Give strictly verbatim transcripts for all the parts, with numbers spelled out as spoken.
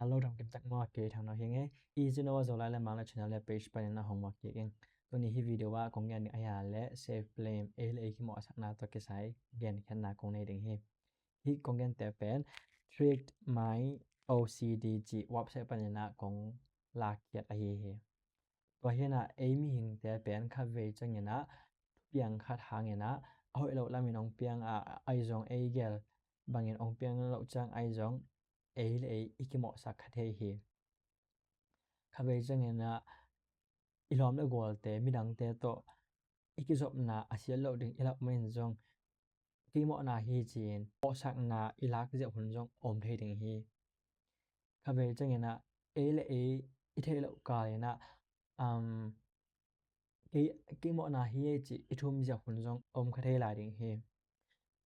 Hello, dam kim tak maw, kei Thang No hi ing e. Easy No Zolai le Mang le channel le page panin a hong maw kik ing. Tuni hi video ah kong gen ding a hia le self blame, ei le ei kimawhsakna tawh kisai genkhiatna kong nei ding hi. Hih kong gente pen Tricked My O C D cih website panin a kong lakkhiat ahi hi. Tua hi a, ei mihingte pen khatvei ciangin a thupiang khat hangin a, a hoih loh lamin hong piang a, ahi zong ei gel bangin hong piang loh ciang ahi zong ei le ei i kimawhsak kha thei hi. Khatvei ciangin a i lawm le gualte, midangte tawh i kizopna a siat loh ding i lak manin zong kimawhna hi ci-in mawhsakna i lak ziah hun zong om thei ding hi. Khatvei ciangin a ei le ei i theih loh kalin a, um, kei, kimawhna hi ei cih i thum ziah hun zong om kha thei lai ding hi.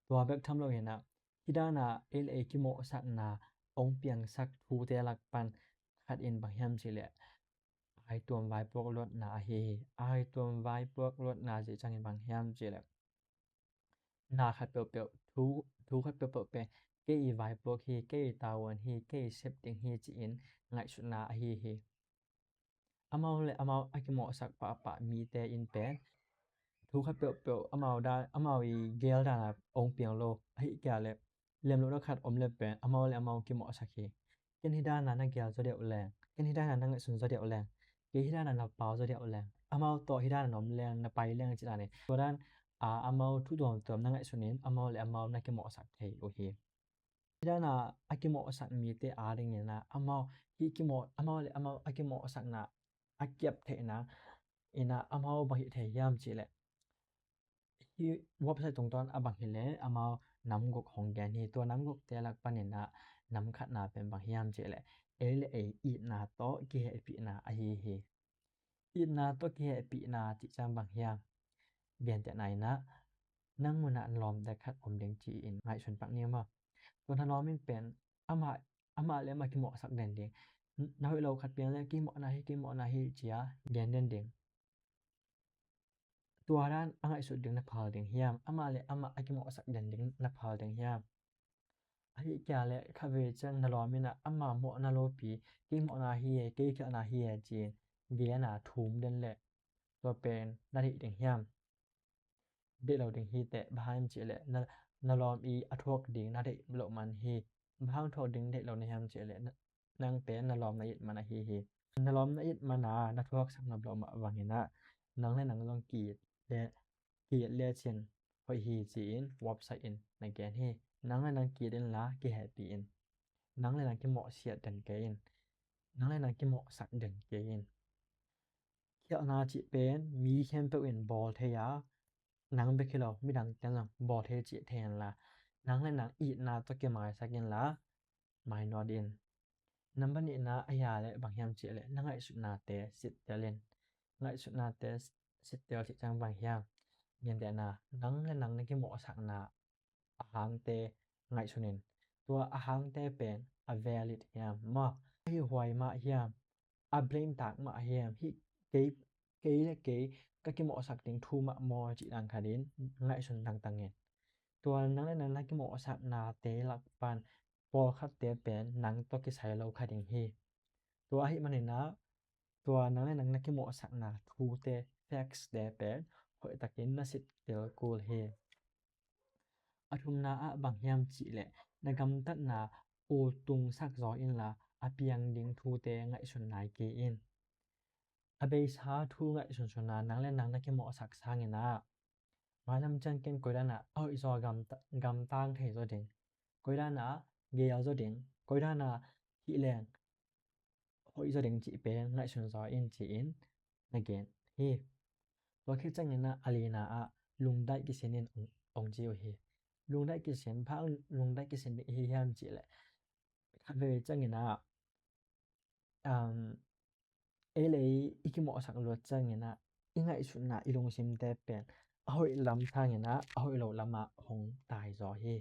Tua bek tham loin a, hih dan a ei le ei kimawhsakna hong piangsak thute lak pan khat in bang hiam cih leh, aituam vaipuak luatna ahi hi. Aituam vaipuak luatna cih ciangin bang hiam cih leh, na khat peuhpeuh, thu, thu khat peuhpeuh pen kei i vaipuak hi, kei i tavuan hi, kei i sep ding hi ci-in ngaihsutna ahi hi. Amau le amau a kimawhsak pahpah mite in pen thu khat peuhpeuh amau dan, amau i gel dan a hong piang lo, ahih kei leh lem lohna khat om le pen amau le amau kimawhsak hi. Ken hih dan a na gel zaw deuh leng, ken hih dan a na ngaihsun zaw deuh leng, kei hih dan a na pau zaw deuh leng, amau tawh hih dan a na om leng, na pai leng cih dan hi. Tua dan a amau thu tuamtuam na ngaihsun in amau le amau na kimawhsak thei uh hi. Hih dan a a kimawhsak mite adingin a, amau hih kimawh, amau le amau a kimawhsakna a kiap theihna in a amau bang hih thei hiam cih leh, hih website tungtawn a bang hi leh amau nam guk hong gen hi. Tua nam gukte lak panin a nam khatna pen bang hiam cih leh, ei le ei itna tawh kihehpihna ahi hi. Itna tawh kihehpihna cih ciang bang hiam? Gentehna in a, nang mun ah na lawmte khat om ding ci-in ngaihsun pak ni maw. Tua na lawm in pen amah, amah le amah kimawhsak den ding. Na hoih lo khat piang leh kimawhna hi, kimawhna hi ci-a gen den ding. Tua dan a ngaihsut ding na phal ding hiam? Amah le amah a kimawhsak den ding na phal ding hiam? Ahih kei leh khatvei ciang na lawm in a, amah mawhna lopi, kei mawhna hi e, kei khialhna hi e ci-in gen a thum den leh tua pen na deih ding hiam? Deih lo ding hi teh. Bang hang hiam cih leh na, na lawm i a thuak ding na deih loh man hi. Bang hang thuak ding deih lo na hiam cih leh, na, nang pen na lawm na it man ahi hi. Na lawm na it man a na thuaksak nop loh mah bangin a, nang le nang zong ki-it le, ki-it lecin hoih hi ci-in website in na gen hi. Nang le nang ki-it inla kihehpih in. Nang le nang kimawhsiat den kei in. Nang le nang kimawhsak den kei in. Khialhna cih pen mi khempeuh in bawl thei a, nang bek hi lo, midangte zong bawl thei cih thei inla, nang le nang itna tawh kimaisak inla, mainawt in. Nambat nihna a hia leh bang hiam cih leh, na ngaihsutnate sittel in. Ngaihsutnate sittel cih ciang bang hiam? Gentehna, nang le nang na kimawhsakna a hangte ngaihsun in. Tua a hangte pen a valid hiam maw? A hih huai mah hiam? A blame tak mah hiam? Hih kei, kei le kei ka kimawhsak ding thu mah maw cih dan khat in ngaihsun tangtang in. Tua nang le nang na kimawhsaknate lak pan pawlkhatte pen nang tawh kisai lo kha ding hi. Tua ahih manin a, tua nang le nang na kimawhsakna thute, facts te pen hoihtakin na sittel kul hi. A thumna ah bang hiam cih leh, na gamtatna ultungsak zaw inla, a piang ding thute ngaihsun nai kei in. A beisa thu ngaihsunsun a, nang le nang na kimawhsak sangin a, mailam ciang ken koi dan a a hoih zaw gamta-, gamtang thei zaw ding, koi dan a gel zaw ding, koi dan a hih leng hoih zaw ding cih pen ngaihsun zaw in ci-in na gen hi. Tua khit ciangin a, a lina ah lungdaih kisin in ong, ong ci uh hi. Lungdaih kisin, bang hang lungdaih kisin ding i hi hiam cih leh, khatvei ciangin a, um, ei le ei i kimawhsak luat ciangin a, i ngaihsutna, i lungsimte pen a hoih lam sangin a, a hoih loh lamah hong tai zaw hi.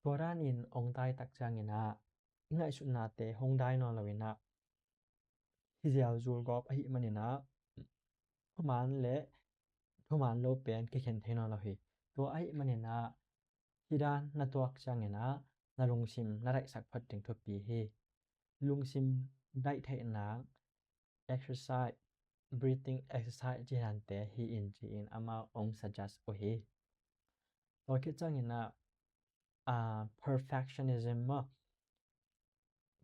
Tua danin hong tai tak ciangin a, i ngaihsutnate hong dai nawn loin a, hi ziau zul gawp ahih manin a, thuman le thuman lo pen kikhen thei nawn lo hi. Tua ahih manin a, hih dan na tuak ciangin a, na lungsim na daihsak phot ding thupi hi. lungsim daih theihna exercise, breathing exercise ci-in hante hi in ci-in amau hong suggest uh hi. Tua khit ciangin ah, ah, perfectionism maw,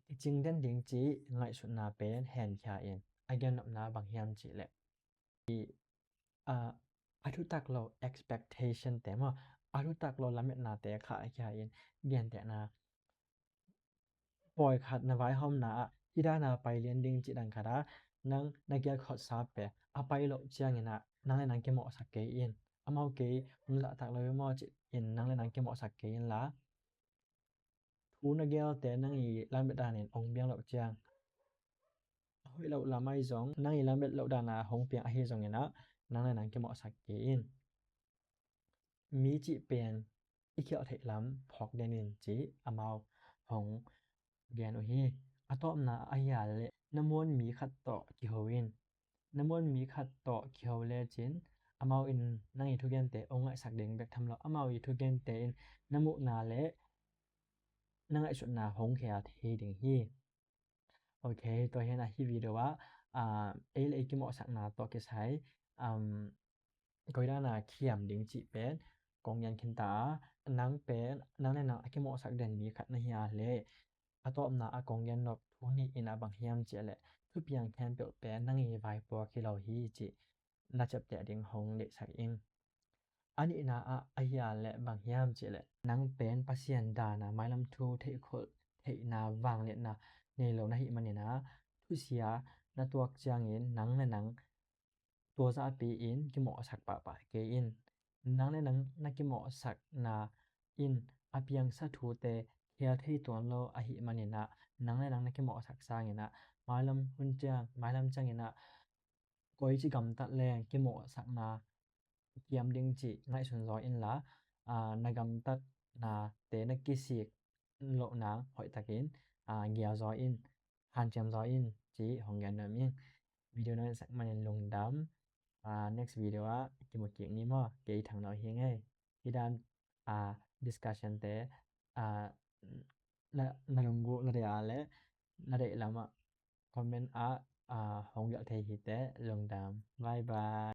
kicing den ding ci ngaihsutna pen henkhia in. A gennopna bang hiam cih leh, i, ah, a thutak lo expectation te maw, a thutak lo lametnate khahkhia in, gentehna, pawi khat na vaihawmna ah hih dana pai lian ding cih dan khat ah nang na gelkhawmsa pen a pai loh ciangin ah nang le nang kimawhsak kei in. Amau kei hong zahtak lo hi maw ci-in nang le nang kimawhsak kei inla, thu na gelte nang i lamet danin hong piang loh ciang, a hoih loh lam ahi zong nang i lamet loh dana hong piang ahi zongin ah nang le nang kimawhsak kei in. Mi cih pen i khialh theih lam phawk den in ci amau hong gen uh hi. A tawpna ahi a leh na muan mi khat tawh kiho in. Na muan mi khat tawh kiho lecin amau in nang i thugente hong ngaihsak ding bek tham lo, amau i thugente in na muhna le na ngaihsutna hong khel thei ding hi. Ok, tua hi a, hih video ah, ah, ei le ei kimawhsakna tawh kisai, um, koi dana khiam ding cih pen kong gen khin ta a, nang pen nang le nang a kimawhsak den mi khat na hi a leh a tawpna a kong gen nop thu nih in a bang hiam cih leh thupiang khempeuh pen nang i vaipuak hi lo hi cih na ciapteh ding hong deihsak ing. A nihna ah ahi a leh bang hiam cih leh nang pen Pasian dana mailam thu theihkholh theihna vangliatna nei lo na hih manin ah thusia na tuak ciangin nang le nang tua zahpi in kimawhsak pahpah kei in. Nang le nang na kimawhsakna in a piangsa thute khel thei tuan lo ahih manin ah nang le nang na kimawhsak sangin ah mailam hun ciang, mailam ciangin ah koici gamtat leng kimawhsakna kiam ding cih ngaihsun zaw inla, ah, na gamtatnate na kisik loh nang hoihtakin, ah, gial zaw in, hanciam zaw in cih hong gen nuam ing. Video na ensak manin lungdam. Ah, next video ah kimu kik ni maw, kei Thang No hi ing ei. Hih dan, ah, discussion te, ah, na, na lunggulh na deih a leh na deih lam ah comment ah, ah, hong gelh thei hi teh. Lungdam. Bye bye.